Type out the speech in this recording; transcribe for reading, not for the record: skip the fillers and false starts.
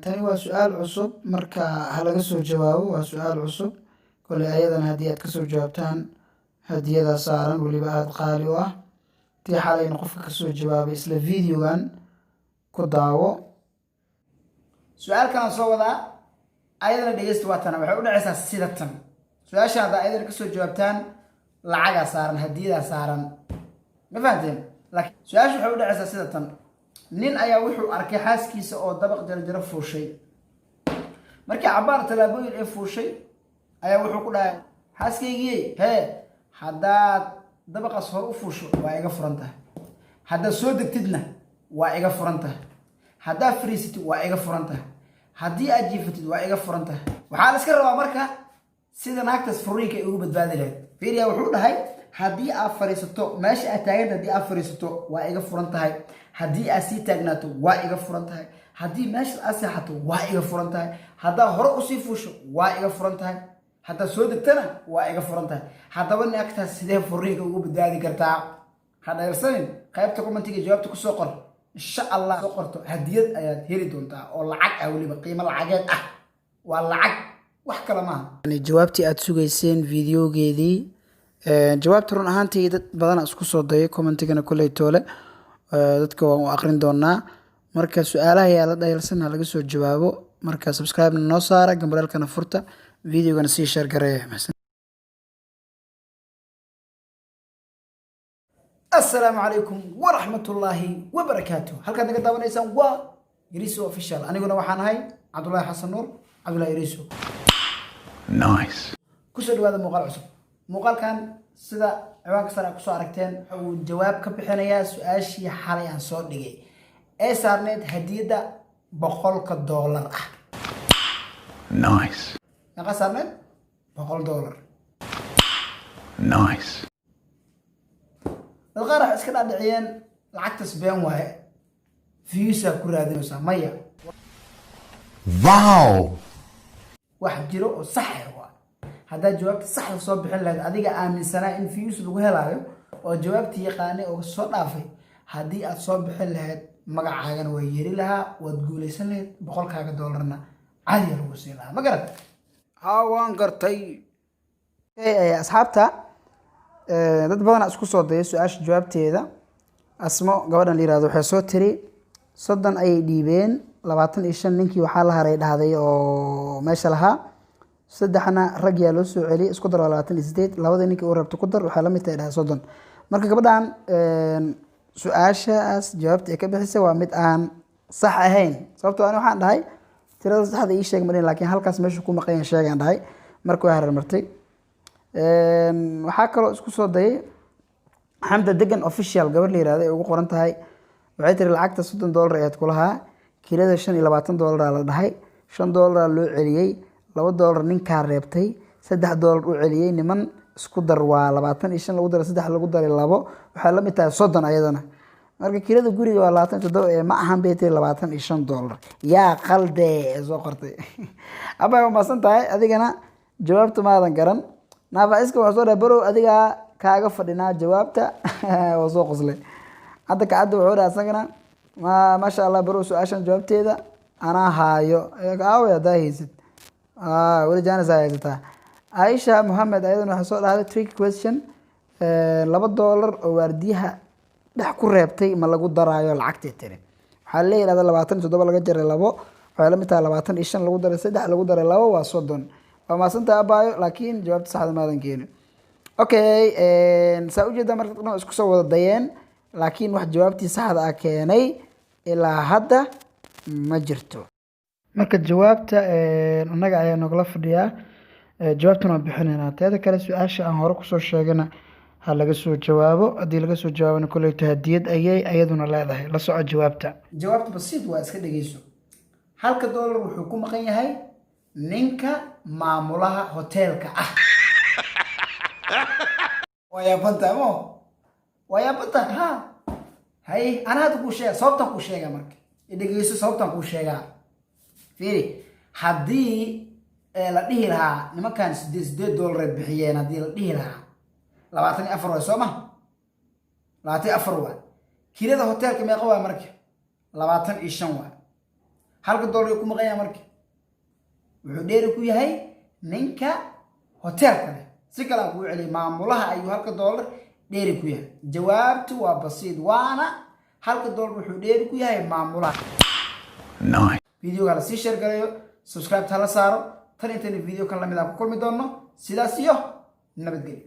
Tani waa su-aal cusub, marka ha laga soo jawaabo. Waa su-aal cusub koley, ayadana haddii aad kasoo jawaabtaan hadiyadaa saaran, weliba aada qaali u ah. Tii xalayna qofka kasoo jawaabay isla videogan ku daawo. Su-aal kalaan soo wadaa, ayadana dhegeysta. Waa tana, waxay u dhacaysaa sida tan. Su-aasha haddaa ayadana kasoo jawaabtaan, lacagaa saaran, hadiyadaa saaran. Ma fahanteen? Laakiin su-aasha waxay u dhacaysaa sida tan: nin ayaa wuxuu arkay xaaskiisa oo dabaq jarjaro fuushay. Markii cabaar tallaabooyin ee fuushay ayaa wuxuu ku dhahay: "Xaaskaygiyey, hee, haddaad dabaqaas hore u fuusho waa iga furan tahay, haddaad soo degtidna waa iga furan tahay, haddaad fariisatid waa iga furan tahay, haddii aad jiifatid waa iga furan tahay." Waxaa la iska rabaa marka sida naagtaas furiinka ay ugu badbaadi lahayd. Fiiriya, wuxuu dhahay: haddii aad fariisato meesha aad taaganta, haddii aad fariisato waa iga furan tahay, haddii aad sii taagnaato waa iga furan tahay, haddii meesha aad seexato waa iga furan tahay, haddaad hore usii fuusho waa iga furan tahay, haddaad soo degtana waa iga furan tahay. Haddaba naagtaas sidee furiinka ugu badbaadi kartaa? Ha dheersanin, qaybta commentiga jawaabta kusoo qor. Insha Allah soo qorto, hadiyad ayaad heli doontaa oo lacag ah, weliba qiimo lacageed ah. Waa lacag, wax kale maaha. Jawaabtii aada sugayseen videogeedii, jawaabta run ahaantii dad badana isku soo dayay. Commentigana koley toole dadka waan u aqrin doonaa. Marka su-aalaha yaa la dhayalsan, ha laga soo jawaabo. Marka subscribe-na noo saara, gambaleelkana furta, videogana sii share gareeya. Asalaamu calaykum waraxmatullaahi wabarakaatu. Halkaad naga daawanaysaan waa Yariso Official. Aniguna waxaan ahay Cabdullaahi Xasan Nuur, Cabdullahi Yariso. Nice. Kusoo dhawaada muuqaal cusub. Muuqaalkan, sida ciwaanka sare aad kusoo aragteen, waxa uu jawaab ka bixinayaa su-aashii xalay aan soo dhigay ee saarneed hadiyadda $100 ah. Nice. Meeqa saarneed? $100. Nice. Dad qaar waxay iska dhaadhiciyeen lacagtaas been waaye, views aa ku raadinaysaa. Maya. Wow. Wax jiro oo sax ah waa. Haddaad jawaabta saxda soo bixin lahayd, adiga aaminsanaa in views lagu helaayo oo jawaabtii yaqaanay oo soo dhaafay, haddii aad soo bixin lahayd magacaagana waa yeeri lahaa, waad guulaysan lahayd, boqolkaaga doolarna caadiya lagu siin lahaa. Ma garat? Haa, waan gartay. Asxaabta, dad badanaa isku soo dayay su-aasha jawaabteeda. Asmo gabadhan la yirahdo waxay soo tiri 30 ayay dhiibeen, 25 ninkii waxaa la haray dhahday oo meesha lahaa, saddexna rag yaa loo soo celiyay. Isku dar waa 28. Labadii ninkii uu rabto ku dar, waxay la mid tahay dhahay 30. Marka gabadhan su-aashaas jawaabta ay ka bixisay waa mid aan sax ahayn, sababtoo ani waxaan dhahay tirada saxda ii sheeg marin, laakiin halkaas meesha ku maqan sheegaan dhahay. Marka way harmartay. Waxaa kaloo isku soo dayay Xamda Degan Official, gabar la yirahdo ay ugu qoran tahay. Waxay tiri lacagta $30 ayaad kulahaa, kirada $25 la dhahay, $5 loo celiyey, $2 ninkaa reebtay, $3 u celiyey niman. Isku dar waa 25 lagu daray saddex lagu daray labo, waxay la mid tahay 30 ayadana. Marka kirada guriga waa 27 ee ma ahan bay tiri $25. Yaa qalde ee soo qortay? Abay, waa mahadsan tahay. Adigana jawaabta maadan garan. Naafa iska waxaa soo dhahay: "Barow, adigaa kaaga fadhinaa jawaabta." Waa soo qoslay. Hadda kacadda wuxuu dhahay asagana: "Maasha Allah barow, su-aashan jawaabteeda anaa haayo." Aaway? Haddaa haysid weli jaanis aa haysataa. Aisha Mohamed ayadana waxay soo dhahday: "Trick question, $2 oo waardiyaha dhex ku reebtay ma lagu daraayo lacagtay?" Tiri waxaa la yihahda 27 laga jaray labo waxay la mid tahay 25 lagu daray saddex lagu daray labo, waa 30. Waa mahadsantahay abaayo, laakiin jawaabta saxda maadan keenin. Okay, saa ujeedaa, marka dhan isku soo wada dayeen, laakiin wax jawaabtii saxda ah keenay ilaa hadda ma jirto. Marka jawaabta annaga ayaa nogala fadhiyaa, jawaabtuna waan bixinaynaa. Teeda kale, su-aasha aan hore kusoo sheegana ha laga soo jawaabo. Haddii laga soo jawaabana, koleyto hadiyad ayay ayaduna leedahay. La soco jawaabta. Jawaabta basiid waa, iska dhegeyso. Halka dollar wuxuu ku maqan yahay ninka maamulaha hoteelka ah. Waa yaabantahay mo? Waa yaabantahay? Ha, hay, ana hadda kuu sheega sababtaan kuu sheegaa. Marka dhegeyso, sababtaan kuu sheegaa. Fiiri, haddii la dhihi lahaa nimankan $8 $8 ay bixiyeen, haddii la dhihi lahaa 24 waay, soo ma? 24 waay. Kirada hoteelka meeqa waay? Marka 25 waay. Halka dollar ku maqan yahay marka wuxuu dheeri ku yahay ninka hoteelka leh. Si kale aan kugu celiyay, maamulaha ayuu halka dollar dheeri ku yahay. Jawaabtu waa basiid, waana halka dollar wuxuu dheeri ku yahay maamulaha. Nice. Videoga la sii share garayo, subscribe ha la saaro. Tan intaynu video kan lamid ah ku kulmi doono, sidaas iyo nabadgelyo.